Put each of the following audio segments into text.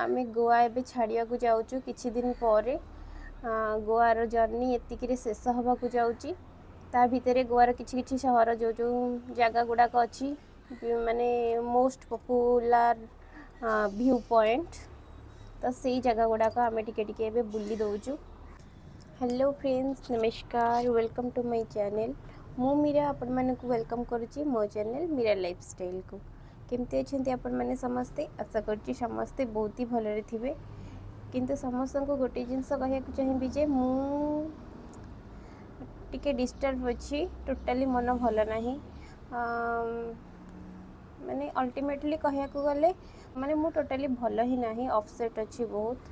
ଆମେ ଗୋଆ ଏବେ ଛାଡ଼ିବାକୁ ଯାଉଛୁ କିଛି ଦିନ ପରେ। ଗୋଆର ଜର୍ଣ୍ଣି ଏତିକିରେ ଶେଷ ହେବାକୁ ଯାଉଛି। ତା ଭିତରେ ଗୋଆର କିଛି କିଛି ସହର, ଯେଉଁ ଯେଉଁ ଜାଗା ଗୁଡ଼ାକ ଅଛି, ମାନେ ମୋଷ୍ଟ ପପୁଲାର ଭ୍ୟୁ ପଏଣ୍ଟ, ତ ସେଇ ଜାଗା ଗୁଡ଼ାକ ଆମେ ଟିକେ ଟିକେ ଏବେ ବୁଲି ଦେଉଛୁ। ହ୍ୟାଲୋ ଫ୍ରେଣ୍ଡସ୍, ନମସ୍କାର, welcome to my channel. ମୁଁ ମୀରା ଆପଣମାନଙ୍କୁ welcome କରୁଛି ମୋ ଚ୍ୟାନେଲ୍ ମୀରା ଲାଇଫଷ୍ଟାଇଲ୍କୁ। କେମିତି ଅଛନ୍ତି ଆପଣମାନେ ସମସ୍ତେ? ଆଶା କରୁଛି ସମସ୍ତେ ବହୁତ ହି ଭଲରେ ଥିବେ। କିନ୍ତୁ ସମସ୍ତଙ୍କୁ ଗୋଟେ ଜିନିଷ କହିବାକୁ ଚାହିଁବି ଯେ ମୁଁ ଟିକେ ଡିଷ୍ଟର୍ବ ଅଛି, ଟୋଟାଲି ମନ ଭଲ ନାହିଁ। ମାନେ ଅଲ୍ଟିମେଟଲି କହିବାକୁ ଗଲେ ମାନେ ମୁଁ ଟୋଟାଲି ଭଲ ହିଁ ନାହିଁ, ଅପସେଟ୍ ଅଛି ବହୁତ।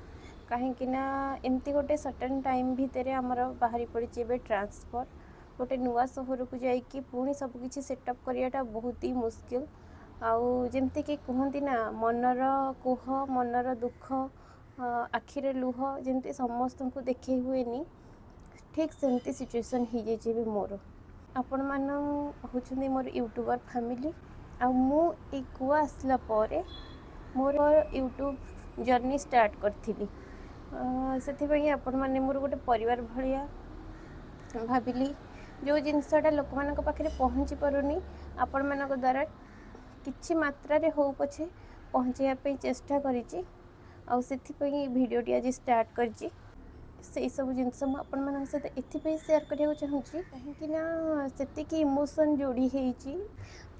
କାହିଁକି ନା ଏମିତି ଗୋଟେ ସଡନ୍ ଟାଇମ୍ ଭିତରେ ଆମର ବାହାରି ପଡ଼ିଛି ଏବେ ଟ୍ରାନ୍ସଫର୍। ଗୋଟେ ନୂଆ ସହରକୁ ଯାଇକି ପୁଣି ସବୁକିଛି ସେଟଅପ୍ କରିବାଟା ବହୁତ ହି ମୁସ୍କିଲ। ଆଉ ଯେମିତିକି କୁହନ୍ତି ନା, ମନର କୁହ, ମନର ଦୁଃଖ, ଆଖିର ଲୁହ ଯେମିତି ସମସ୍ତଙ୍କୁ ଦେଖେଇ ହୁଏନି, ଠିକ୍ ସେମିତି ସିଚୁଏସନ୍ ହେଇଯାଇଛି ଏବେ ମୋର। ଆପଣମାନ ହେଉଛନ୍ତି ମୋର ୟୁଟ୍ୟୁବର୍ ଫ୍ୟାମିଲି। ଆଉ ମୁଁ ଏଇ ଗୋଆ ଆସିଲା ପରେ ମୋର ୟୁଟ୍ୟୁବ୍ ଜର୍ଣ୍ଣି ଷ୍ଟାର୍ଟ କରିଥିଲି। ସେଥିପାଇଁ ଆପଣମାନେ ମୋର ଗୋଟେ ପରିବାର ଭଳିଆ ଭାବିଲି। ଯେଉଁ ଜିନିଷଟା ଲୋକମାନଙ୍କ ପାଖରେ ପହଞ୍ଚି ପାରୁନି, ଆପଣମାନଙ୍କ ଦ୍ୱାରା କିଛି ମାତ୍ରାରେ ହଉ ପଛେ ପହଞ୍ଚାଇବା ପାଇଁ ଚେଷ୍ଟା କରିଛି। ଆଉ ସେଥିପାଇଁ ଏଇ ଭିଡ଼ିଓଟି ଆଜି ଷ୍ଟାର୍ଟ କରିଛି। ସେଇ ସବୁ ଜିନିଷ ମୁଁ ଆପଣମାନଙ୍କ ସହିତ ଏଥିପାଇଁ ସେୟାର କରିବାକୁ ଚାହୁଁଛି, କାହିଁକି ନା ସେତିକି ଇମୋସନ୍ ଯୋଡ଼ି ହେଇଛି।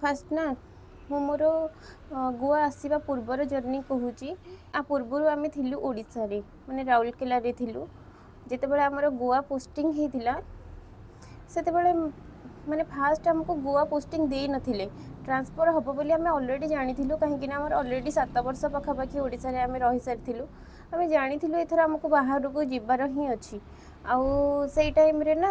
ଫାର୍ଷ୍ଟ ନା ମୁଁ ମୋର ଗୋଆ ଆସିବା ପୂର୍ବର ଜର୍ଣ୍ଣି କହୁଛି। ଆ ପୂର୍ବରୁ ଆମେ ଥିଲୁ ଓଡ଼ିଶାରେ, ମାନେ ରାଉରକେଲାରେ ଥିଲୁ। ଯେତେବେଳେ ଆମର ଗୋଆ ପୋଷ୍ଟିଂ ହେଇଥିଲା, ସେତେବେଳେ ମାନେ ଫାଷ୍ଟ ଆମକୁ ଗୋଆ ପୋଷ୍ଟିଂ ଦେଇନଥିଲେ। ଟ୍ରାନ୍ସଫର୍ ହେବ ବୋଲି ଆମେ ଅଲରେଡ଼ି ଜାଣିଥିଲୁ, କାହିଁକିନା ଆମର ଅଲରେଡ଼ି 7 ବର୍ଷ ପାଖାପାଖି ଓଡ଼ିଶାରେ ଆମେ ରହିସାରିଥିଲୁ। ଆମେ ଜାଣିଥିଲୁ ଏଥର ଆମକୁ ବାହାରକୁ ଯିବାର ହିଁ ଅଛି। ଆଉ ସେଇ ଟାଇମ୍ରେ ନା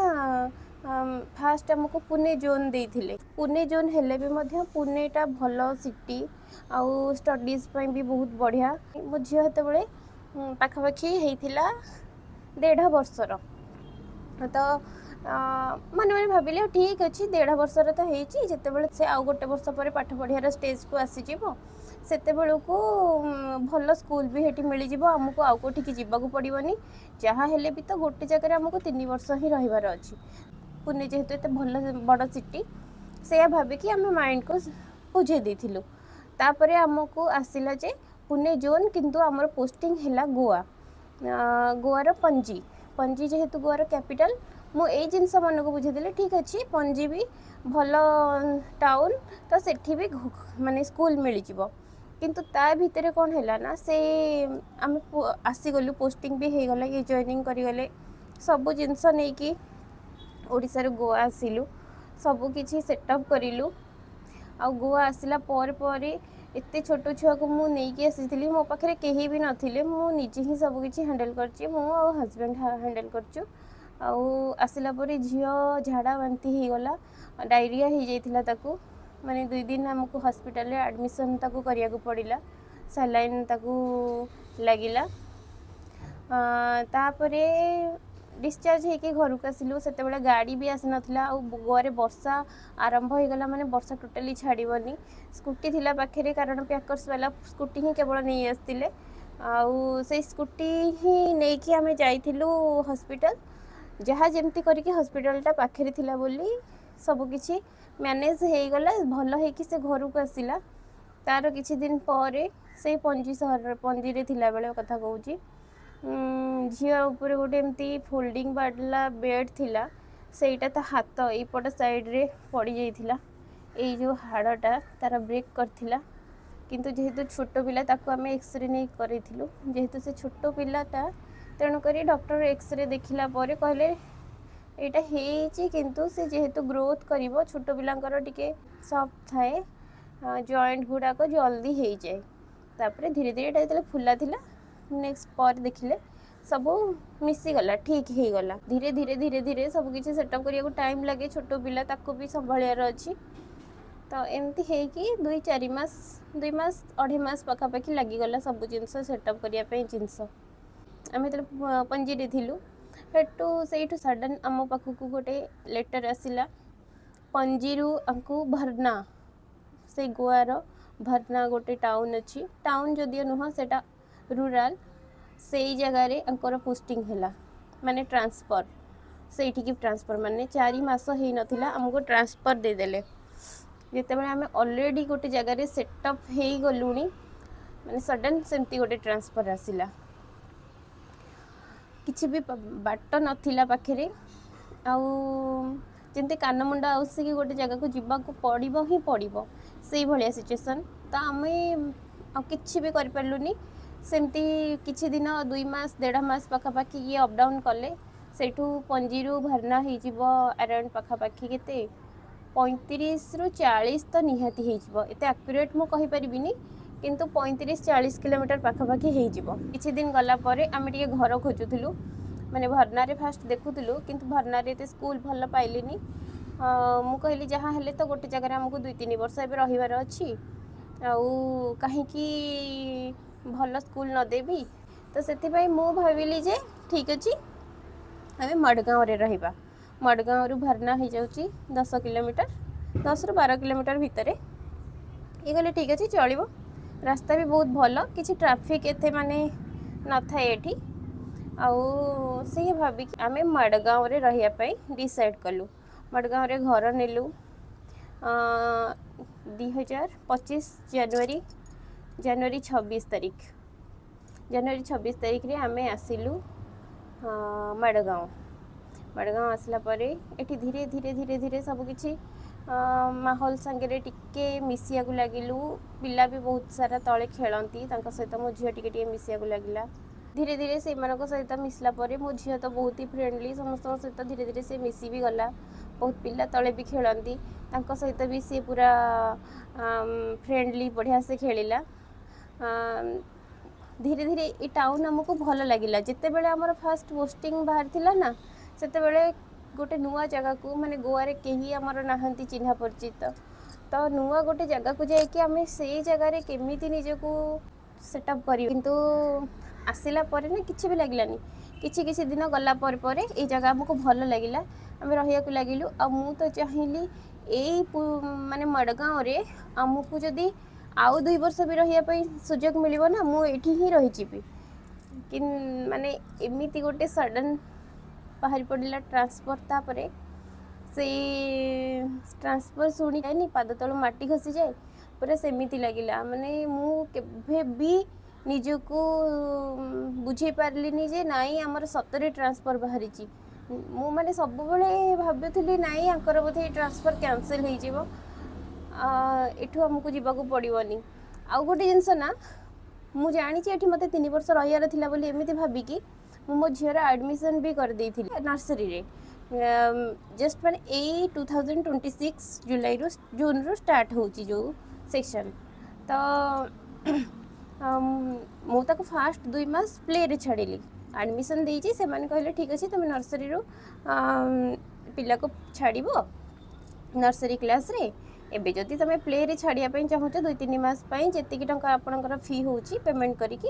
ଫାଷ୍ଟ ଆମକୁ ପୁନେ ଜୋନ୍ ଦେଇଥିଲେ। ପୁନେ ଜୋନ୍ ହେଲେ ବି ମଧ୍ୟ ପୁନେଟା ଭଲ ସିଟି ଆଉ ଷ୍ଟଡ଼ିଜ୍ ପାଇଁ ବି ବହୁତ ବଢ଼ିଆ। ମୋ ଝିଅ ସେତେବେଳେ ପାଖାପାଖି ହେଇଥିଲା 1.5 ବର୍ଷର। ତ ମନେ ମନେ ଭାବିଲି, ଆଉ ଠିକ୍ ଅଛି, 1.5 ବର୍ଷର ତ ହେଇଛି, ଯେତେବେଳେ ସେ ଆଉ ଗୋଟେ ବର୍ଷ ପରେ ପାଠ ପଢ଼ିବାର ଷ୍ଟେଜ୍କୁ ଆସିଯିବ, ସେତେବେଳକୁ ଭଲ ସ୍କୁଲ ବି ସେଠି ମିଳିଯିବ, ଆମକୁ ଆଉ କେଉଁଠିକି ଯିବାକୁ ପଡ଼ିବନି। ଯାହା ହେଲେ ବି ତ ଗୋଟେ ଜାଗାରେ ଆମକୁ 3 ବର୍ଷ ହିଁ ରହିବାର ଅଛି। ପୁନେ ଯେହେତୁ ଏତେ ଭଲ ବଡ଼ ସିଟି, ସେଇଆ ଭାବିକି ଆମେ ମାଇଣ୍ଡକୁ ବୁଝେଇ ଦେଇଥିଲୁ। ତାପରେ ଆମକୁ ଆସିଲା ଯେ ପୁନେ ଜୋନ୍, କିନ୍ତୁ ଆମର ପୋଷ୍ଟିଂ ହେଲା ଗୋଆ, ଗୋଆର ପଞ୍ଜି। ପଞ୍ଜି ଯେହେତୁ ଗୋଆର କ୍ୟାପିଟାଲ, ମୁଁ ଏଇ ଜିନିଷ ମନକୁ ବୁଝେଇଦେଲି, ଠିକ୍ ଅଛି, ପଞ୍ଜି ବି ଭଲ ଟାଉନ୍, ତ ସେଠି ବି ମାନେ ସ୍କୁଲ ମିଳିଯିବ। କିନ୍ତୁ ତା ଭିତରେ କ'ଣ ହେଲା ନା ସେ ଆମେ ଆସିଗଲୁ, ପୋଷ୍ଟିଂ ବି ହେଇଗଲା, ଇଏ ଜଏନିଂ କରିଗଲେ, ସବୁ ଜିନିଷ ନେଇକି ଓଡ଼ିଶାରୁ ଗୋଆ ଆସିଲୁ, ସବୁ କିଛି ସେଟଅପ୍ କରିଲୁ। ଆଉ ଗୋଆ ଆସିଲା ପରେ ପରେ ଏତେ ଛୋଟ ଛୁଆକୁ ମୁଁ ନେଇକି ଆସିଥିଲି, ମୋ ପାଖରେ କେହି ବି ନଥିଲେ। ମୁଁ ନିଜେ ହିଁ ସବୁ କିଛି ହ୍ୟାଣ୍ଡେଲ୍ କରିଛି, ମୁଁ ଆଉ ହଜବେଣ୍ଡ ହ୍ୟାଣ୍ଡେଲ୍ କରିଛୁ। ଆଉ ଆସିଲା ପରେ ଝିଅ ଝାଡ଼ା ବାନ୍ତି ହେଇଗଲା, ଡାଇରିଆ ହେଇଯାଇଥିଲା ତାକୁ। ମାନେ 2 ଦିନ ଆମକୁ ହସ୍ପିଟାଲରେ ଆଡ଼ମିସନ୍ ତାକୁ କରିବାକୁ ପଡ଼ିଲା, ସାଲାଇନ୍ ତାକୁ ଲାଗିଲା। ତାପରେ ଡିସଚାର୍ଜ ହେଇକି ଘରକୁ ଆସିଲୁ। ସେତେବେଳେ ଗାଡ଼ି ବି ଆସିନଥିଲା। ଆଉ ଗୋଆରେ ବର୍ଷା ଆରମ୍ଭ ହେଇଗଲା ମାନେ ବର୍ଷା ଟୋଟାଲି ଛାଡ଼ିବନି। ସ୍କୁଟି ଥିଲା ପାଖରେ, କାରଣ ପ୍ୟାକର୍ସ ବାଲା ସ୍କୁଟି ହିଁ କେବଳ ନେଇ ଆସିଥିଲେ। ଆଉ ସେଇ ସ୍କୁଟି ହିଁ ନେଇକି ଆମେ ଯାଇଥିଲୁ ହସ୍ପିଟାଲ। ଯାହା ଯେମିତି କରିକି ହସ୍ପିଟାଲଟା ପାଖରେ ଥିଲା ବୋଲି ସବୁକିଛି ମ୍ୟାନେଜ୍ ହେଇଗଲା, ଭଲ ହେଇକି ସେ ଘରକୁ ଆସିଲା। ତାର କିଛି ଦିନ ପରେ, ସେଇ ପଞ୍ଜି ସହରରେ, ପଞ୍ଜିରେ ଥିଲାବେଳେ କଥା କହୁଛି, ଝିଅ ଉପରେ ଗୋଟେ ଏମିତି ଫୋଲ୍ଡିଂ ବାଲା ବେଡ଼୍ ଥିଲା, ସେଇଟା ତା ହାତ ଏଇପଟ ସାଇଡ଼୍ରେ ପଡ଼ିଯାଇଥିଲା। ଏଇ ଯେଉଁ ହାଡ଼ଟା ତାର ବ୍ରେକ୍ କରିଥିଲା। କିନ୍ତୁ ଯେହେତୁ ଛୋଟ ପିଲା, ତାକୁ ଆମେ ଏକ୍ସରେ ନେଇ କରେଇଥିଲୁ। ଯେହେତୁ ସେ ଛୋଟ ପିଲାଟା, ତେଣୁକରି ଡକ୍ଟର ଏକ୍ସରେ ଦେଖିଲା ପରେ କହିଲେ ଏଇଟା ହେଇଛି, କିନ୍ତୁ ସେ ଯେହେତୁ ଗ୍ରୋଥ୍ କରିବ, ଛୋଟ ପିଲାଙ୍କର ଟିକେ ସଫ୍ଟ ଥାଏ ଜଏଣ୍ଟ ଗୁଡ଼ାକ, ଜଲ୍ଦି ହେଇଯାଏ। ତାପରେ ଧୀରେ ଧୀରେ ଏଇଟା ଯେତେବେଳେ ଫୁଲା ଥିଲା, ନେକ୍ସଟ ପରେ ଦେଖିଲେ ସବୁ ମିଶିଗଲା, ଠିକ୍ ହେଇଗଲା। ଧୀରେ ଧୀରେ ଧୀରେ ଧୀରେ ସବୁ କିଛି ସେଟଅପ୍ କରିବାକୁ ଟାଇମ୍ ଲାଗେ। ଛୋଟ ପିଲା, ତାକୁ ବି ସମ୍ଭାଳିବାର ଅଛି। ତ ଏମିତି ହେଇକି 2-4 ମାସ, 2 ମାସ 2.5 ମାସ ପାଖାପାଖି ଲାଗିଗଲା ସବୁ ଜିନିଷ ସେଟଅପ୍ କରିବା ପାଇଁ। ଜିନିଷ ଆମେ ଯେତେବେଳେ ପଞ୍ଜିରେ ଥିଲୁ, ସେଠୁ ସେଇଠୁ ସଡ଼ନ୍ ଆମ ପାଖକୁ ଗୋଟେ ଲେଟର୍ ଆସିଲା। ପଞ୍ଜିରୁ ଆମକୁ ଭର୍ନା, ସେଇ ଗୋଆର ଭର୍ନା ଗୋଟେ ଟାଉନ୍ ଅଛି, ଟାଉନ୍ ଯଦିଓ ନୁହଁ, ସେଇଟା ରୁରାଲ, ସେଇ ଜାଗାରେ ଆଙ୍କର ପୋଷ୍ଟିଂ ହେଲା, ମାନେ ଟ୍ରାନ୍ସଫର୍ ସେଇଠିକି ଟ୍ରାନ୍ସଫର୍। ମାନେ 4 ମାସ ହେଇନଥିଲା, ଆମକୁ ଟ୍ରାନ୍ସଫର୍ ଦେଇଦେଲେ, ଯେତେବେଳେ ଆମେ ଅଲରେଡ଼ି ଗୋଟେ ଜାଗାରେ ସେଟଅପ୍ ହେଇଗଲୁଣି। ମାନେ ସଡ଼ନ୍ ସେମିତି ଗୋଟେ ଟ୍ରାନ୍ସଫର୍ ଆସିଲା, କିଛି ବି ବାଟ ନଥିଲା ପାଖରେ। ଆଉ ଯେମିତି କାନମୁଣ୍ଡ ଆଉସିକି ଗୋଟେ ଜାଗାକୁ ଯିବାକୁ ପଡ଼ିବ ହିଁ ପଡ଼ିବ, ସେଇଭଳିଆ ସିଚୁଏସନ୍। ତ ଆମେ ଆଉ କିଛି ବି କରିପାରିଲୁନି। ସେମିତି କିଛି ଦିନ, 2 ମାସ, ଦେଢ଼ ମାସ ପାଖାପାଖି ଇଏ ଅପଡାଉନ୍ କଲେ। ସେଇଠୁ ପଞ୍ଜିରୁ ଭର୍ନା ହେଇଯିବ ଆରାଉଣ୍ଡ ପାଖାପାଖି କେତେ, 35ରୁ 40 ତ ନିହାତି ହେଇଯିବ। ଏତେ ଆକ୍ୟୁରେଟ୍ ମୁଁ କହିପାରିବିନି, କିନ୍ତୁ 35-40 କିଲୋମିଟର ପାଖାପାଖି ହେଇଯିବ। କିଛି ଦିନ ଗଲା ପରେ ଆମେ ଟିକେ ଘର ଖୋଜୁଥିଲୁ, ମାନେ ଭର୍ନାରେ ଫାଷ୍ଟ ଦେଖୁଥିଲୁ, କିନ୍ତୁ ଭର୍ନାରେ ଏତେ ସ୍କୁଲ ଭଲ ପାଇଲିନି। ମୁଁ କହିଲି, ଯାହା ହେଲେ ତ ଗୋଟେ ଜାଗାରେ ଆମକୁ 2-3 ବର୍ଷ ଏବେ ରହିବାର ଅଛି, ଆଉ କାହିଁକି ଭଲ ସ୍କୁଲ ନ ଦେବି? ତ ସେଥିପାଇଁ ମୁଁ ଭାବିଲି ଯେ ଠିକ୍ ଅଛି, ଆମେ ମଡ଼ଗାଁରେ ରହିବା। ମଡ଼ଗାଁରୁ ଭର୍ନା ହେଇଯାଉଛି 10 କିଲୋମିଟର, 10ରୁ 12 କିଲୋମିଟର ଭିତରେ। ଇଏ କହିଲେ, ଠିକ୍ ଅଛି, ଚଳିବ, ରାସ୍ତା ବି ବହୁତ ଭଲ, କିଛି ଟ୍ରାଫିକ୍ ଏତେ ମାନେ ନଥାଏ ଏଠି। ଆଉ ସେଇଆ ଭାବିକି ଆମେ ମଡ଼ଗାଁରେ ରହିବା ପାଇଁ ଡିସାଇଡ଼୍ କଲୁ। ମଡ଼ଗାଁରେ ଘର ନେଲୁ 2025 ଜାନୁଆରୀ, ଜାନୁଆରୀ 26 ତାରିଖ। ଜାନୁଆରୀ 26 ତାରିଖରେ ଆମେ ଆସିଲୁ ମଡ଼ଗାଁव। ମଡ଼ଗାଁव ଆସିଲା ପରେ ଏଠି ଧୀରେ ଧୀରେ ଧୀରେ ଧୀରେ ସବୁକିଛି ମାହୋଲ ସାଙ୍ଗରେ ଟିକେ ମିଶିବାକୁ ଲାଗିଲୁ। ପିଲା ବି ବହୁତ ସାରା ତଳେ ଖେଳନ୍ତି, ତାଙ୍କ ସହିତ ମୋ ଝିଅ ଟିକେ ଟିକେ ମିଶିବାକୁ ଲାଗିଲା। ଧୀରେ ଧୀରେ ସେଇମାନଙ୍କ ସହିତ ମିଶିଲା ପରେ, ମୋ ଝିଅ ତ ବହୁତ ହି ଫ୍ରେଣ୍ଡଲି, ସମସ୍ତଙ୍କ ସହିତ ଧୀରେ ଧୀରେ ସେ ମିଶି ବି ଗଲା। ବହୁତ ପିଲା ତଳେ ବି ଖେଳନ୍ତି, ତାଙ୍କ ସହିତ ବି ସିଏ ପୁରା ଫ୍ରେଣ୍ଡଲି, ବଢ଼ିଆ ସେ ଖେଳିଲା। ଧୀରେ ଧୀରେ ଏ ଟାଉନ୍ ଆମକୁ ଭଲ ଲାଗିଲା। ଯେତେବେଳେ ଆମର ଫାଷ୍ଟ ପୋଷ୍ଟିଂ ବାହାରିଥିଲା ନା, ସେତେବେଳେ ଗୋଟେ ନୂଆ ଜାଗାକୁ, ମାନେ ଗୋଆରେ କେହି ଆମର ନାହାନ୍ତି ଚିହ୍ନା ପରିଚିତ, ତ ନୂଆ ଗୋଟେ ଜାଗାକୁ ଯାଇକି ଆମେ ସେଇ ଜାଗାରେ କେମିତି ନିଜକୁ ସେଟଅପ୍ କରିବୁ? କିନ୍ତୁ ଆସିଲା ପରେ ନା କିଛି ବି ଲାଗିଲାନି। କିଛି କିଛି ଦିନ ଗଲା ପରେ ପରେ ଏଇ ଜାଗା ଆମକୁ ଭଲ ଲାଗିଲା, ଆମେ ରହିବାକୁ ଲାଗିଲୁ। ଆଉ ମୁଁ ତ ଚାହିଁଲି ଏଇ ମାନେ ମଡ଼ଗାଁରେ ଆମକୁ ଯଦି ଆଉ 2 ବର୍ଷ ବି ରହିବା ପାଇଁ ସୁଯୋଗ ମିଳିବ ନା, ମୁଁ ଏଇଠି ହିଁ ରହିଯିବି। କି ମାନେ ଏମିତି ଗୋଟେ ସଡ଼ନ୍ ବାହାରି ପଡ଼ିଲା ଟ୍ରାନ୍ସଫର୍। ତାପରେ ସେଇ ଟ୍ରାନ୍ସଫର୍ ଶୁଣି ପାଦ ତଳୁ ମାଟି ଖସିଯାଏ, ପୁରା ସେମିତି ଲାଗିଲା। ମାନେ ମୁଁ କେବେ ବି ନିଜକୁ ବୁଝେଇ ପାରିଲିନି ଯେ ନାଇଁ, ଆମର ସତରେ ଟ୍ରାନ୍ସଫର୍ ବାହାରିଛି। ମୁଁ ମାନେ ସବୁବେଳେ ଭାବୁଥିଲି, ନାଇଁ, ଆଙ୍କର ବୋଧେ ଟ୍ରାନ୍ସଫର୍ କ୍ୟାନସେଲ୍ ହେଇଯିବ, ଏଠୁ ଆମକୁ ଯିବାକୁ ପଡ଼ିବନି। ଆଉ ଗୋଟେ ଜିନିଷ ନା, ମୁଁ ଜାଣିଛି ଏଠି ମୋତେ 3 ବର୍ଷ ରହିବାର ଥିଲା ବୋଲି ଏମିତି ଭାବିକି ମୁଁ ମୋ ଝିଅର ଆଡ଼ମିସନ୍ ବି କରିଦେଇଥିଲି ନର୍ସରୀରେ। ଜଷ୍ଟ ମାନେ ଏଇ 2026 ଜୁଲାଇରୁ, ଜୁନ୍ରୁ ଷ୍ଟାର୍ଟ ହେଉଛି ଯେଉଁ ସେକ୍ସନ୍। ତ ମୁଁ ତାକୁ ଫାଷ୍ଟ 2 ମାସ ପ୍ଲେରେ ଛାଡ଼ିଲି। ଆଡ଼ମିସନ୍ ଦେଇଛି, ସେମାନେ କହିଲେ, ଠିକ୍ ଅଛି, ତୁମେ ନର୍ସରୀରୁ ପିଲାକୁ ଛାଡ଼ିବ ନର୍ସରୀ କ୍ଲାସ୍ରେ। ଏବେ ଯଦି ତୁମେ ପ୍ଲେରେ ଛାଡ଼ିବା ପାଇଁ ଚାହୁଁଛ 2-3 ମାସ ପାଇଁ, ଯେତିକି ଟଙ୍କା ଆପଣଙ୍କର ଫି ହେଉଛି ପେମେଣ୍ଟ କରିକି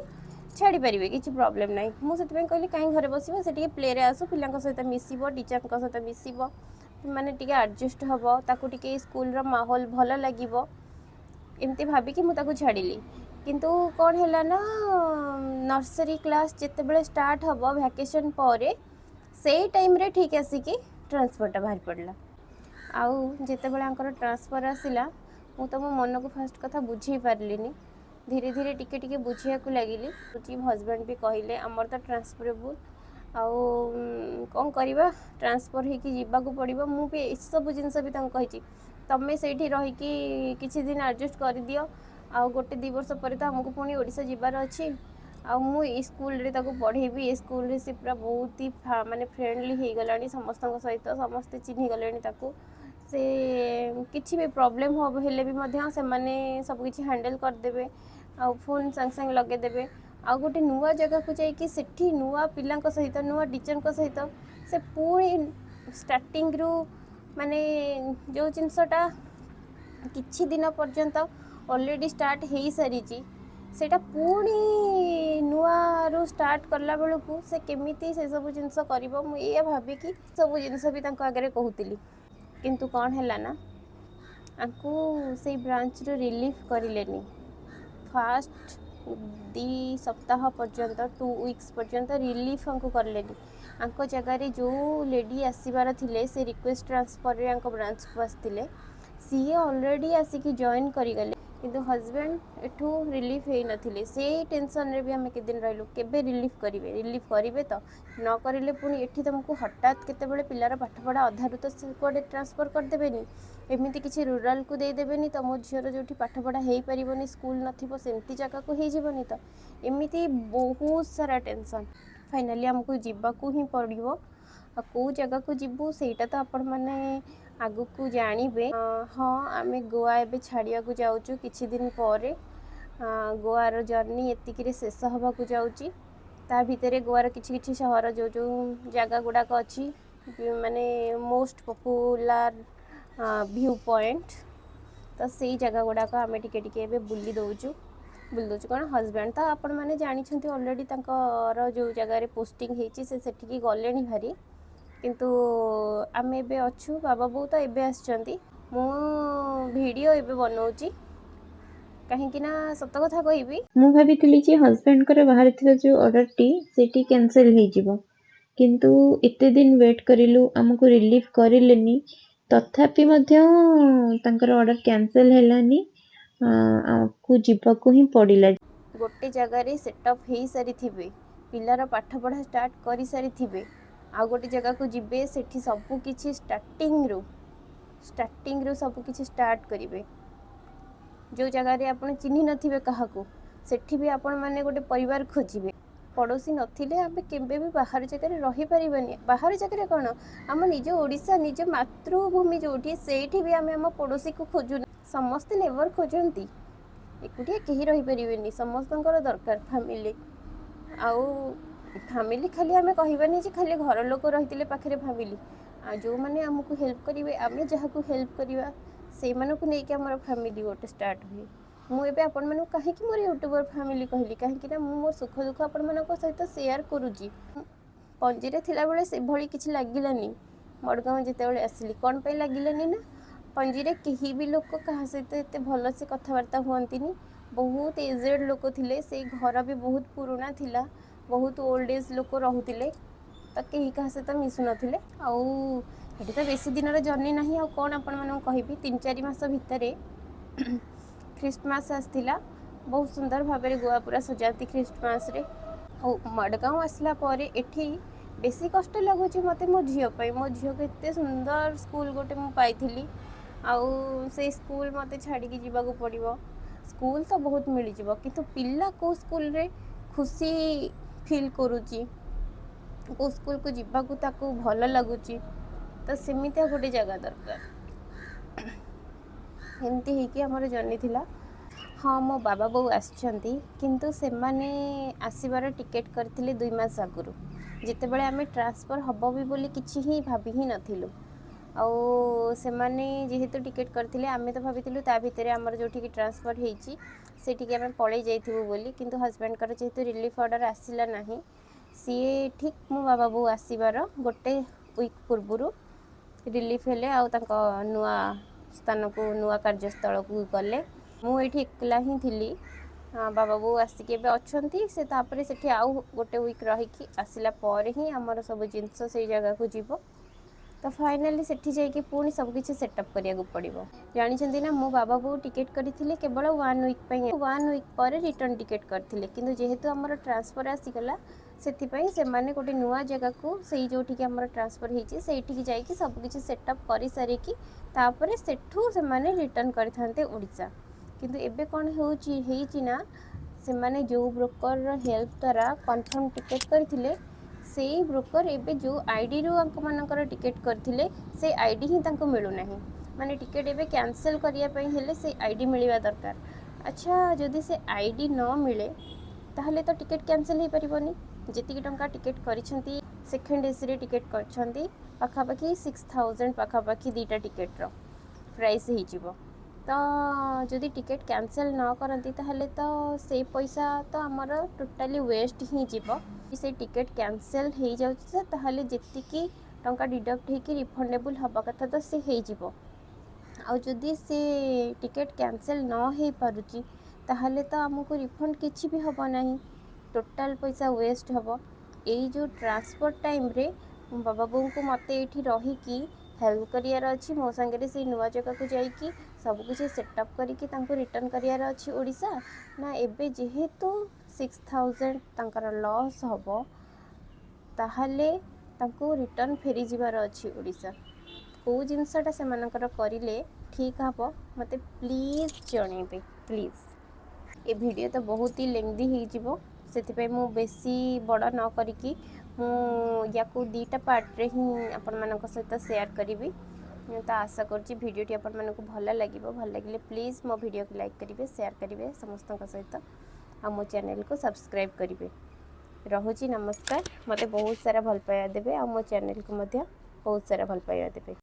ଛାଡ଼ିପାରିବେ, କିଛି ପ୍ରୋବ୍ଲେମ୍ ନାହିଁ। ମୁଁ ସେଥିପାଇଁ କହିଲି, କାହିଁ ଘରେ ବସିବ, ସେ ଟିକେ ପ୍ଲେରେ ଆସୁ, ପିଲାଙ୍କ ସହିତ ମିଶିବ, ଟିଚର୍ଙ୍କ ସହିତ ମିଶିବ, ମାନେ ଟିକେ ଆଡ଼ଜଷ୍ଟ ହେବ, ତାକୁ ଟିକେ ସ୍କୁଲର ମାହୋଲ ଭଲ ଲାଗିବ। ଏମିତି ଭାବିକି ମୁଁ ତାକୁ ଛାଡ଼ିଲି। କିନ୍ତୁ କ'ଣ ହେଲା ନା, ନର୍ସରୀ କ୍ଲାସ୍ ଯେତେବେଳେ ଷ୍ଟାର୍ଟ ହେବ ଭ୍ୟାକେସନ୍ ପରେ, ସେଇ ଟାଇମ୍ରେ ଠିକ୍ ଆସିକି ଟ୍ରାନ୍ସଫର୍ଟା ବାହାରି ପଡ଼ିଲା। ଆଉ ଯେତେବେଳେ ଆଙ୍କର ଟ୍ରାନ୍ସଫର୍ ଆସିଲା, ମୁଁ ତ ମୋ ମନକୁ ଫାଷ୍ଟ କଥା ବୁଝେଇ ପାରିଲିନି। ଧୀରେ ଧୀରେ ଟିକେ ଟିକେ ବୁଝିବାକୁ ଲାଗିଲି। ହଜବେଣ୍ଡ ବି କହିଲେ, ଆମର ତ ଟ୍ରାନ୍ସଫରେବୁଲ୍, ଆଉ କ'ଣ କରିବା, ଟ୍ରାନ୍ସଫର୍ ହେଇକି ଯିବାକୁ ପଡ଼ିବ। ମୁଁ ବି ଏସବୁ ଜିନିଷ ବି ତାଙ୍କୁ କହିଛି, ତମେ ସେଇଠି ରହିକି କିଛି ଦିନ ଆଡ଼ଜଷ୍ଟ କରିଦିଅ, ଆଉ ଗୋଟେ 2 ବର୍ଷ ପରେ ତ ଆମକୁ ପୁଣି ଓଡ଼ିଶା ଯିବାର ଅଛି। ଆଉ ମୁଁ ଏଇ ସ୍କୁଲରେ ତାକୁ ପଢ଼େଇବି। ଏ ସ୍କୁଲରେ ସେ ପୁରା ବହୁତ ହି ମାନେ ଫ୍ରେଣ୍ଡଲି ହେଇଗଲାଣି ସମସ୍ତଙ୍କ ସହିତ, ସମସ୍ତେ ଚିହ୍ନି ଗଲେଣି ତାକୁ। ସେ କିଛି ବି ପ୍ରୋବ୍ଲେମ୍ ହେବ ହେଲେ ବି ମଧ୍ୟ ସେମାନେ ସବୁକିଛି ହ୍ୟାଣ୍ଡେଲ୍ କରିଦେବେ ଆଉ ଫୋନ୍ ସାଙ୍ଗେ ସାଙ୍ଗେ ଲଗେଇଦେବେ। ଆଉ ଗୋଟେ ନୂଆ ଜାଗାକୁ ଯାଇକି ସେଠି ନୂଆ ପିଲାଙ୍କ ସହିତ, ନୂଆ ଟିଚର୍ଙ୍କ ସହିତ ସେ ପୁଣି ଷ୍ଟାର୍ଟିଂରୁ, ମାନେ ଯେଉଁ ଜିନିଷଟା କିଛି ଦିନ ପର୍ଯ୍ୟନ୍ତ ଅଲରେଡ଼ି ଷ୍ଟାର୍ଟ ହେଇସାରିଛି, ସେଇଟା ପୁଣି ନୂଆରୁ ଷ୍ଟାର୍ଟ କଲା ବେଳକୁ ସେ କେମିତି ସେସବୁ ଜିନିଷ କରିବ? ମୁଁ ଏଇଆ ଭାବିକି ସବୁ ଜିନିଷ ବି ତାଙ୍କ ଆଗରେ କହୁଥିଲି। କିନ୍ତୁ କ'ଣ ହେଲା ନା, ଆଙ୍କୁ ସେଇ ବ୍ରାଞ୍ଚରୁ ରିଲିଫ୍ କରିଲେନି ଫାଷ୍ଟ। 2 ସପ୍ତାହ ପର୍ଯ୍ୟନ୍ତ, 2 ୱିକ୍ସ ପର୍ଯ୍ୟନ୍ତ ରିଲିଫ୍ ଆଙ୍କୁ କଲେନି। ଆଙ୍କ ଜାଗାରେ ଯେଉଁ ଲେଡ଼ି ଆସିବାର ଥିଲେ, ସେ ରିକ୍ୱେଷ୍ଟ ଟ୍ରାନ୍ସଫର୍ରେ ଆଙ୍କ ବ୍ରାଞ୍ଚକୁ ଆସିଥିଲେ। ସିଏ ଅଲରେଡ଼ି ଆସିକି ଜଏନ୍ କରିଗଲେ, କିନ୍ତୁ ହଜବେଣ୍ଡ ଏଠୁ ରିଲିଫ୍ ହେଇନଥିଲେ। ସେଇ ଟେନସନ୍ରେ ବି ଆମେ କେତେ ଦିନ ରହିଲୁ, କେବେ ରିଲିଫ୍ କରିବେ, ରିଲିଫ୍ କରିବେ ତ, ନ କରିଲେ ପୁଣି ଏଠି ତୁମକୁ ହଠାତ୍ କେତେବେଳେ ପିଲାର ପାଠପଢ଼ା ଅଧାରୁ ତ ସେ କୁଆଡ଼େ ଟ୍ରାନ୍ସଫର୍ କରିଦେବେନି, ଏମିତି କିଛି ରୁରାଲକୁ ଦେଇଦେବେନି ତ, ମୋ ଝିଅର ଯେଉଁଠି ପାଠପଢ଼ା ହେଇପାରିବନି, ସ୍କୁଲ ନଥିବ, ସେମିତି ଜାଗାକୁ ହେଇଯିବନି ତ। ଏମିତି ବହୁତ ସାରା ଟେନସନ୍। ଫାଇନାଲି ଆମକୁ ଯିବାକୁ ହିଁ ପଡ଼ିବ। ଆଉ କେଉଁ ଜାଗାକୁ ଯିବୁ, ସେଇଟା ତ ଆପଣମାନେ ଆଗକୁ ଜାଣିବେ। ହଁ, ଆମେ ଗୋଆ ଏବେ ଛାଡ଼ିବାକୁ ଯାଉଛୁ କିଛି ଦିନ ପରେ। ଗୋଆର ଜର୍ଣ୍ଣି ଏତିକିରେ ଶେଷ ହେବାକୁ ଯାଉଛି। ତା ଭିତରେ ଗୋଆର କିଛି କିଛି ସହର, ଯେଉଁ ଯେଉଁ ଜାଗା ଗୁଡ଼ାକ ଅଛି, ମାନେ ମୋଷ୍ଟ ପପୁଲାର ଭ୍ୟୁ ପଏଣ୍ଟ, ତ ସେଇ ଜାଗା ଗୁଡ଼ାକ ଆମେ ଟିକେ ଟିକେ ଏବେ ବୁଲି ଦେଉଛୁ। ବୁଲି ଦେଉଛୁ କ'ଣ, ହଜବେଣ୍ଡ ତ ଆପଣମାନେ ଜାଣିଛନ୍ତି ଅଲରେଡ଼ି, ତାଙ୍କର ଯେଉଁ ଜାଗାରେ ପୋଷ୍ଟିଂ ହେଇଛି, ସେ ସେଠିକି ଗଲେଣି ଭାରି। କିନ୍ତୁ ଆମେ ଏବେ ଅଛୁ। ବାବା ବୋଉ ତ ଏବେ ଆସିଛନ୍ତି। ମୁଁ ଭିଡ଼ିଓ ଏବେ ବନଉଛି, କାହିଁକି ନା ସତ କଥା କହିବି, ମୁଁ ଭାବିଥିଲି ଯେ ହଜବେଣ୍ଡଙ୍କର ବାହାରିଥିବା ଯେଉଁ ଅର୍ଡ଼ରଟି, ସେଇଟି କ୍ୟାନସେଲ୍ ହେଇଯିବ। କିନ୍ତୁ ଏତେ ଦିନ ୱେଟ୍ କରିଲୁ, ଆମକୁ ରିଲିଫ୍ କରିଲେନି, ତଥାପି ମଧ୍ୟ ତାଙ୍କର ଅର୍ଡ଼ର କ୍ୟାନସେଲ୍ ହେଲାନି। ଆମକୁ ଯିବାକୁ ହିଁ ପଡ଼ିଲା। ଗୋଟେ ଜାଗାରେ ସେଟଅପ୍ ହେଇସାରିଥିବେ, ପିଲାର ପାଠପଢ଼ା ଷ୍ଟାର୍ଟ କରିସାରିଥିବେ, ଆଉ ଗୋଟେ ଜାଗାକୁ ଯିବେ, ସେଠି ସବୁ କିଛି ଷ୍ଟାର୍ଟିଂରୁ ସବୁ କିଛି ଷ୍ଟାର୍ଟ କରିବେ। ଯେଉଁ ଜାଗାରେ ଆପଣ ଚିହ୍ନି ନଥିବେ କାହାକୁ, ସେଠି ବି ଆପଣମାନେ ଗୋଟେ ପରିବାର ଖୋଜିବେ। ପଡ଼ୋଶୀ ନଥିଲେ ଆମେ କେବେ ବି ବାହାର ଜାଗାରେ ରହିପାରିବାନି। ବାହାର ଜାଗାରେ କ'ଣ, ଆମ ନିଜ ଓଡ଼ିଶା, ନିଜ ମାତୃଭୂମି ଯେଉଁଠି, ସେଇଠି ବି ଆମେ ଆମ ପଡ଼ୋଶୀକୁ ଖୋଜୁ। ସମସ୍ତେ ନେବର ଖୋଜନ୍ତି। ଏକୁଟିଆ କେହି ରହିପାରିବେନି। ସମସ୍ତଙ୍କର ଦରକାର ଫ୍ୟାମିଲି। ଆଉ ଫ୍ୟାମିଲି ଖାଲି ଆମେ କହିବାନି ଯେ ଖାଲି ଘର ଲୋକ ରହିଥିଲେ ପାଖରେ ଫ୍ୟାମିଲି। ଆଉ ଯେଉଁମାନେ ଆମକୁ ହେଲ୍ପ କରିବେ, ଆମେ ଯାହାକୁ ହେଲ୍ପ କରିବା, ସେଇମାନଙ୍କୁ ନେଇକି ଆମର ଫ୍ୟାମିଲି ଗୋଟେ ଷ୍ଟାର୍ଟ ହୁଏ। ମୁଁ ଏବେ ଆପଣମାନଙ୍କୁ କାହିଁକି ମୋର ୟୁଟ୍ୟୁବର ଫ୍ୟାମିଲି କହିଲି? କାହିଁକି ନା ମୁଁ ମୋ ସୁଖ ଦୁଃଖ ଆପଣମାନଙ୍କ ସହିତ ସେୟାର କରୁଛି। ପଞ୍ଜିରେ ଥିଲାବେଳେ ସେଭଳି କିଛି ଲାଗିଲାନି। ମଡ଼ଗାଁও ଯେତେବେଳେ ଆସିଲି, କ'ଣ ପାଇଁ ଲାଗିଲାନି ନା ପଞ୍ଜିରେ କେହି ବି ଲୋକ କାହା ସହିତ ଏତେ ଭଲସେ କଥାବାର୍ତ୍ତା ହୁଅନ୍ତିନି। ବହୁତ ଏଜେଡ଼ ଲୋକ ଥିଲେ। ସେଇ ଘର ବି ବହୁତ ପୁରୁଣା ଥିଲା, ବହୁତ ଓଲ୍ଡ ଏଜ୍ ଲୋକ ରହୁଥିଲେ, ତ କେହି କାହା ସହିତ ମିଶୁନଥିଲେ। ଆଉ ସେଠି ତ ବେଶୀ ଦିନର ଜର୍ଣ୍ଣି ନାହିଁ, ଆଉ କ'ଣ ଆପଣମାନଙ୍କୁ କହିବି। 3-4 ମାସ ଭିତରେ ଖ୍ରୀଷ୍ଟମାସ ଆସିଥିଲା। ବହୁତ ସୁନ୍ଦର ଭାବରେ ଗୋଆ ପୁରା ସଜାନ୍ତି ଖ୍ରୀଷ୍ଟମାସରେ। ଆଉ ମଡ଼ଗାଁও ଆସିଲା ପରେ ଏଠି ବେଶୀ କଷ୍ଟ ଲାଗୁଛି ମୋତେ ମୋ ଝିଅ ପାଇଁ। ମୋ ଝିଅକୁ ଏତେ ସୁନ୍ଦର ସ୍କୁଲ ଗୋଟେ ମୁଁ ପାଇଥିଲି, ଆଉ ସେଇ ସ୍କୁଲ ମୋତେ ଛାଡ଼ିକି ଯିବାକୁ ପଡ଼ିବ। ସ୍କୁଲ ତ ବହୁତ ମିଳିଯିବ, କିନ୍ତୁ ପିଲା କେଉଁ ସ୍କୁଲରେ ଖୁସି ଫିଲ୍ କରୁଛି, କେଉଁ ସ୍କୁଲକୁ ଯିବାକୁ ତାକୁ ଭଲ ଲାଗୁଛି, ତ ସେମିତିଆ ଗୋଟେ ଜାଗା ଦରକାର। ଏମିତି ହେଇକି ଆମର ଜର୍ଣ୍ଣି ଥିଲା। ହଁ, ମୋ ବାବା ବୋଉ ଆସିଛନ୍ତି, କିନ୍ତୁ ସେମାନେ ଆସିବାର ଟିକେଟ୍ କରିଥିଲେ 2 ମାସ ଆଗରୁ, ଯେତେବେଳେ ଆମେ ଟ୍ରାନ୍ସଫର୍ ହେବ ବି ବୋଲି କିଛି ହିଁ ଭାବି ହିଁ ନଥିଲୁ। ଆଉ ସେମାନେ ଯେହେତୁ ଟିକେଟ୍ କରିଥିଲେ, ଆମେ ତ ଭାବିଥିଲୁ ତା ଭିତରେ ଆମର ଯେଉଁଠିକି ଟ୍ରାନ୍ସଫର୍ ହେଇଛି, ସେଠିକି ଆମେ ପଳେଇ ଯାଇଥିବୁ ବୋଲି। କିନ୍ତୁ ହଜବେଣ୍ଡଙ୍କର ଯେହେତୁ ରିଲିଫ୍ ଅର୍ଡ଼ର ଆସିଲା ନାହିଁ, ସିଏ ଠିକ୍ ମୋ ବାବା ବୋଉ ଆସିବାର ଗୋଟେ ୱିକ୍ ପୂର୍ବରୁ ରିଲିଫ୍ ହେଲେ ଆଉ ତାଙ୍କ ନୂଆ ସ୍ଥାନକୁ, ନୂଆ କାର୍ଯ୍ୟସ୍ଥଳକୁ ଗଲେ। ମୁଁ ଏଇଠି ଏକଲା ହିଁ ଥିଲି। ବାବା ବୋଉ ଆସିକି ଏବେ ଅଛନ୍ତି। ସେ ତାପରେ ସେଠି ଆଉ ଗୋଟେ ୱିକ୍ ରହିକି ଆସିଲା ପରେ ହିଁ ଆମର ସବୁ ଜିନିଷ ସେଇ ଜାଗାକୁ ଯିବ। ତ ଫାଇନାଲି ସେଠି ଯାଇକି ପୁଣି ସବୁକିଛି ସେଟଅପ୍ କରିବାକୁ ପଡ଼ିବ। ଜାଣିଛନ୍ତି ନା, ମୋ ବାବା ବୋଉ ଟିକେଟ୍ କରିଥିଲେ କେବଳ ୱାନ୍ ୱିକ୍ ପାଇଁ। ୱାନ୍ ୱିକ୍ ପରେ ରିଟର୍ନ ଟିକେଟ୍ କରିଥିଲେ। କିନ୍ତୁ ଯେହେତୁ ଆମର ଟ୍ରାନ୍ସଫର୍ ଆସିଗଲା, ସେଥିପାଇଁ ସେମାନେ ଗୋଟେ ନୂଆ ଜାଗାକୁ, ସେଇ ଯେଉଁଠିକି ଆମର ଟ୍ରାନ୍ସଫର୍ ହେଇଛି, ସେଇଠିକି ଯାଇକି ସବୁକିଛି ସେଟଅପ୍ କରିସାରିକି ତାପରେ ସେଠୁ ସେମାନେ ରିଟର୍ନ କରିଥାନ୍ତେ ଓଡ଼ିଶା। କିନ୍ତୁ ଏବେ କ'ଣ ହେଇଛି ନା, ସେମାନେ ଯେଉଁ ବ୍ରୋକରର ହେଲ୍ପ ଦ୍ୱାରା କନଫର୍ମ ଟିକେଟ୍ କରିଥିଲେ, ସେଇ ବ୍ରୋକର ଏବେ ଯେଉଁ ଆଇଡ଼ିରୁ ଆଙ୍କମାନଙ୍କର ଟିକେଟ୍ କରିଥିଲେ, ସେଇ ଆଇଡ଼ି ହିଁ ତାଙ୍କୁ ମିଳୁନାହିଁ। ମାନେ ଟିକେଟ୍ ଏବେ କ୍ୟାନସେଲ୍ କରିବା ପାଇଁ ହେଲେ ସେଇ ଆଇଡ଼ି ମିଳିବା ଦରକାର। ଆଚ୍ଛା, ଯଦି ସେ ଆଇଡ଼ି ନ ମିଳେ, ତାହେଲେ ତ ଟିକେଟ୍ କ୍ୟାନସେଲ୍ ହେଇପାରିବନି। ଯେତିକି ଟଙ୍କା ଟିକେଟ୍ କରିଛନ୍ତି, ସେକେଣ୍ଡ ଏସିରେ ଟିକେଟ୍ କରିଛନ୍ତି, ପାଖାପାଖି 6000 ପାଖାପାଖି ଦୁଇଟା ଟିକେଟ୍ର ପ୍ରାଇସ୍ ହେଇଯିବ। ତ ଯଦି ଟିକେଟ୍ କ୍ୟାନସେଲ୍ ନ କରନ୍ତି, ତାହେଲେ ତ ସେଇ ପଇସା ତ ଆମର ଟୋଟାଲି ୱେଷ୍ଟ ହିଁ ଯିବ। ସେ ଟିକେଟ୍ କ୍ୟାନସେଲ୍ ହେଇଯାଉଛି, ତାହେଲେ ଯେତିକି ଟଙ୍କା ଡିଡକ୍ଟ ହେଇକି ରିଫଣ୍ଡେବୁଲ୍ ହେବା କଥା ତ ସେ ହେଇଯିବ। ଆଉ ଯଦି ସେ ଟିକେଟ୍ କ୍ୟାନସେଲ୍ ନ ହେଇପାରୁଛି, ତାହେଲେ ତ ଆମକୁ ରିଫଣ୍ଡ କିଛି ବି ହେବ ନାହିଁ, ଟୋଟାଲ୍ ପଇସା ୱେଷ୍ଟ ହେବ। ଏଇ ଯେଉଁ ଟ୍ରାନ୍ସଫର୍ ଟାଇମ୍ରେ ବାବା ବୋଉଙ୍କୁ ମୋତେ ଏଇଠି ରହିକି ହେଲ୍ପ କରିବାର ଅଛି, ମୋ ସାଙ୍ଗରେ ସେଇ ନୂଆ ଜାଗାକୁ ଯାଇକି ସବୁକିଛି ସେଟଅପ୍ କରିକି ତାଙ୍କୁ ରିଟର୍ଣ୍ଣ କରିବାର ଅଛି ଓଡ଼ିଶା, ନା ଏବେ ଯେହେତୁ 6000 ତାଙ୍କର ଲସ୍ ହେବ, ତାହେଲେ ତାଙ୍କୁ ରିଟର୍ଣ୍ଣ ଫେରିଯିବାର ଅଛି ଓଡ଼ିଶା? କେଉଁ ଜିନିଷଟା ସେମାନଙ୍କର କରିଲେ ଠିକ୍ ହେବ, ମୋତେ ପ୍ଲିଜ୍ ଜଣେଇବେ ପ୍ଲିଜ୍। ଏ ଭିଡ଼ିଓ ତ ବହୁତ ହି ଲେନ୍ଦି ହେଇଯିବ, ସେଥିପାଇଁ ମୁଁ ବେଶୀ ବଡ଼ ନ କରିକି ମୁଁ ୟାକୁ ଦୁଇଟା ପାର୍ଟରେ ହିଁ ଆପଣମାନଙ୍କ ସହିତ ସେୟାର କରିବି। ତ ଆଶା କରୁଛି ଭିଡ଼ିଓଟି ଆପଣମାନଙ୍କୁ ଭଲ ଲାଗିବ। ଭଲ ଲାଗିଲେ ପ୍ଲିଜ୍ ମୋ ଭିଡ଼ିଓକୁ ଲାଇକ୍ କରିବେ, ସେୟାର କରିବେ ସମସ୍ତଙ୍କ ସହିତ, ଆଉ ମୋ ଚ୍ୟାନେଲକୁ ସବସ୍କ୍ରାଇବ୍ କରିବେ। ରହୁଛି, ନମସ୍କାର। ମୋତେ ବହୁତ ସାରା ଭଲ ପାଇବା ଦେବେ ଆଉ ମୋ ଚ୍ୟାନେଲକୁ ମଧ୍ୟ ବହୁତ ସାରା ଭଲ ପାଇବା ଦେବେ।